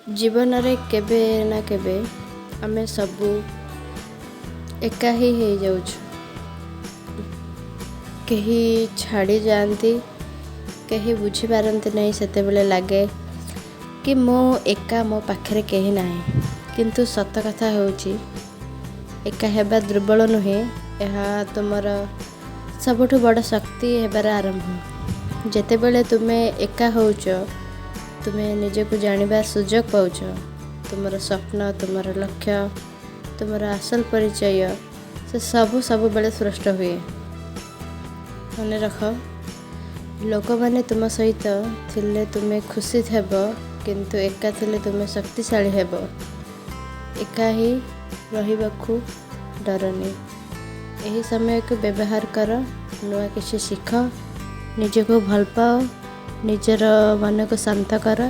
ଜୀବନରେ କେବେ ନା କେବେ ଆମେ ସବୁ ଏକା ହିଁ ହେଇଯାଉଛୁ। କେହି ଛାଡ଼ି ଯାଆନ୍ତି, କେହି ବୁଝିପାରନ୍ତି ନାହିଁ। ସେତେବେଳେ ଲାଗେ କି ମୁଁ ଏକା, ମୋ ପାଖରେ କେହି ନାହିଁ। କିନ୍ତୁ ସତ କଥା ହେଉଛି, ଏକା ହେବା ଦୁର୍ବଳ ନୁହେଁ, ଏହା ତୁମର ସବୁଠୁ ବଡ଼ ଶକ୍ତି ହେବାର ଆରମ୍ଭ। ଯେତେବେଳେ ତୁମେ ଏକା ହେଉଛ, ତୁମେ ନିଜକୁ ଜାଣିବାର ସୁଯୋଗ ପାଉଛ। ତୁମର ସ୍ୱପ୍ନ, ତୁମର ଲକ୍ଷ୍ୟ, ତୁମର ଆସଲ ପରିଚୟ, ସେ ସବୁ ସବୁବେଳେ ସ୍ପଷ୍ଟ ହୁଏ। ମନେ ରଖ, ଲୋକମାନେ ତୁମ ସହିତ ଥିଲେ ତୁମେ ଖୁସି ହେବ, କିନ୍ତୁ ଏକା ଥିଲେ ତୁମେ ଶକ୍ତିଶାଳୀ ହେବ। ଏକା ହିଁ ରହିବାକୁ ଡରନି। ଏହି ସମୟକୁ ବ୍ୟବହାର କର, ନୂଆ କିଛି ଶିଖ, ନିଜକୁ ଭଲ ପାଅ, ନିଜର ମନକୁ ଶାନ୍ତ କର।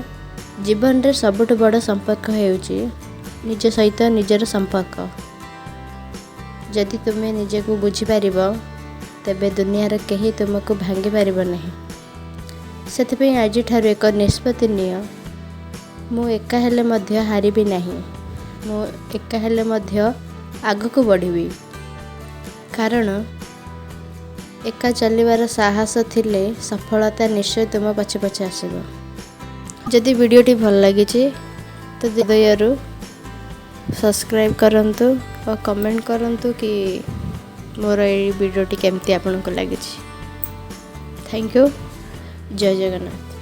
ଜୀବନରେ ସବୁଠୁ ବଡ଼ ସମ୍ପର୍କ ହେଉଛି ନିଜ ସହିତ ନିଜର ସମ୍ପର୍କ। ଯଦି ତୁମେ ନିଜକୁ ବୁଝିପାରିବ, ତେବେ ଦୁନିଆର କେହି ତୁମକୁ ଭାଙ୍ଗି ପାରିବ ନାହିଁ। ସେଥିପାଇଁ ଆଜିଠାରୁ ଏକ ନିଷ୍ପତ୍ତି ନିଅ: ମୁଁ ଏକା ହେଲେ ମଧ୍ୟ ହାରିବି ନାହିଁ, ମୁଁ ଏକା ହେଲେ ମଧ୍ୟ ଆଗକୁ ବଢ଼ିବି। କାରଣ ଏକା ଚାଲିବାର ସାହସ ଥିଲେ ସଫଳତା ନିଶ୍ଚୟ ତୁମ ପଛେ ପଛେ ଆସିବ। ଯଦି ଭିଡ଼ିଓଟି ଭଲ ଲାଗିଛି, ତ ହୃଦୟରୁ ସବସ୍କ୍ରାଇବ୍ କରନ୍ତୁ ଓ କମେଣ୍ଟ କରନ୍ତୁ କି ମୋର ଏଇ ଭିଡ଼ିଓଟି କେମିତି ଆପଣଙ୍କୁ ଲାଗିଛି। Thank you. Jay Jagannath.